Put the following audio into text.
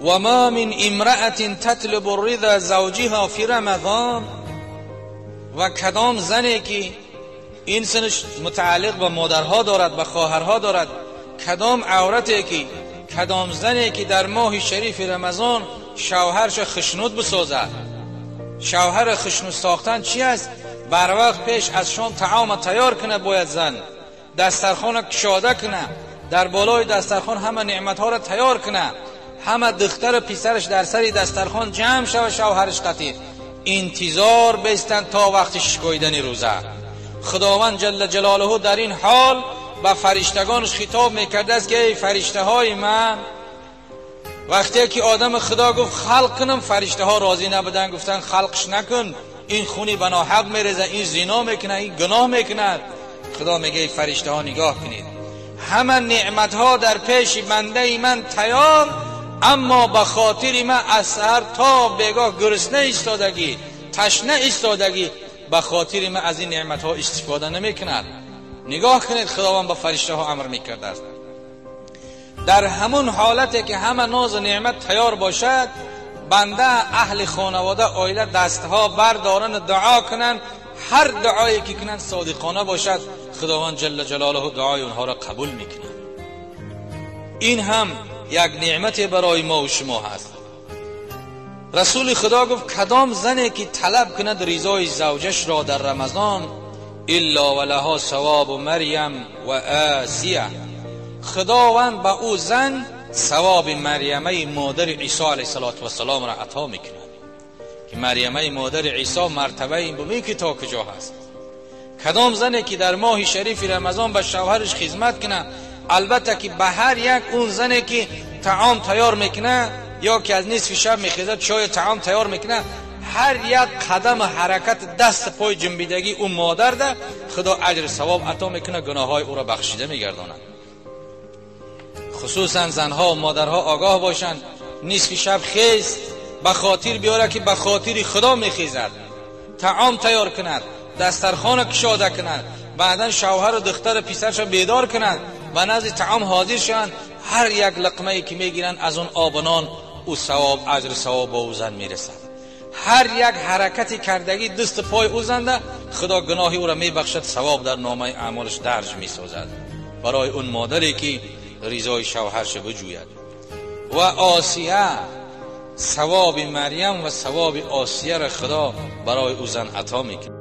و ما من امرأة تطلب رضا زوجها فی رمضان، و کدام زنی که این سنش متعلق به مادرها دارد، به خواهرها دارد، کدام عورتی که کدام زنی که در ماه شریف رمضان شوهرش خشنود بسازد. شوهر خشنود ساختن چی است؟ بر وقت پیش از شام طعام تیار کنه، باید زن دسترخوان کشاده کنه، در بالای دسترخوان همه نعمتها را تیار کنه، همه دختر پسرش در سر دسترخوان جمع شوه، شوهرش قطیر انتظار بستن تا وقت شکایدن روزه. خداوند جل جلاله در این حال به فرشتگانش خطاب میکرده است که ای فرشته های من، وقتی که آدم خدا گفت خلق کنم، فرشته ها راضی نبودن، گفتن خلقش نکن، این خونی به ناحق میرزه، این زنا میکنه، این گناه میکنه. خدا میگه ای فرشته ها نگاه کنید، همه نعمت ها در پیش بنده من تیار، اما به خاطر من از سحر تا بیگاه گرسنه ایستادگی، تشنه ایستادگی، به خاطر من از این نعمت ها استفاده نمیکند. نگاه کنید خداوند به فرشته ها امر میکرده است. در همون حالتی که همه ناز و نعمت تیار باشد، بنده اهل خانواده عائله دستها بردارن دعا کنن، هر دعایی که کنن صادقانه باشد، خداوند جل جلاله دعای اونها را قبول میکنه. این هم یک نعمت برای ما و شما هست. رسول خدا گفت کدام زنی که طلب کند رضای زوجش را در رمضان، الا ولها ثواب مریم و آسیه، خداوند به او زن ثواب مریمه مادر عیسی علیه السلام را عطا میکند که مریمه مادر عیسی مرتبه این بمی که تا کجا هست. کدام زنی که در ماه شریف رمضان به شوهرش خدمت کنه، البته که به هر یک اون زنی که طعام تیار میکنه یا که از نصف شب میخیزد چای طعام تیار میکنه، هر یک قدم حرکت دست پای جنبیدگی اون مادر ده، خدا اجر ثواب عطا میکنه، گناههای او را بخشیده میگرداند. خصوصا زنها و مادرها آگاه باشند، نصف شب خیز به خاطر بیاره که به خاطر خدا میخیزد، طعام تیار کند، دسترخوان کشاده کند، بعدا شوهر و دختر پسرش بیدار کند و نزد طعام حاضر شوند، هر یک لقمه ای که میگیرند از اون آب و نان، او ثواب اجر ثواب به او زن میرسد. هر یک حرکتی کردگی دست پای او زنده، خدا گناهی او را میبخشد، ثواب در نامه اعمالش درج میسازد برای اون مادری که رضای شوهرش بجوید. و آسیه، ثواب مریم و ثواب آسیه را خدا برای او زن عطا میکند.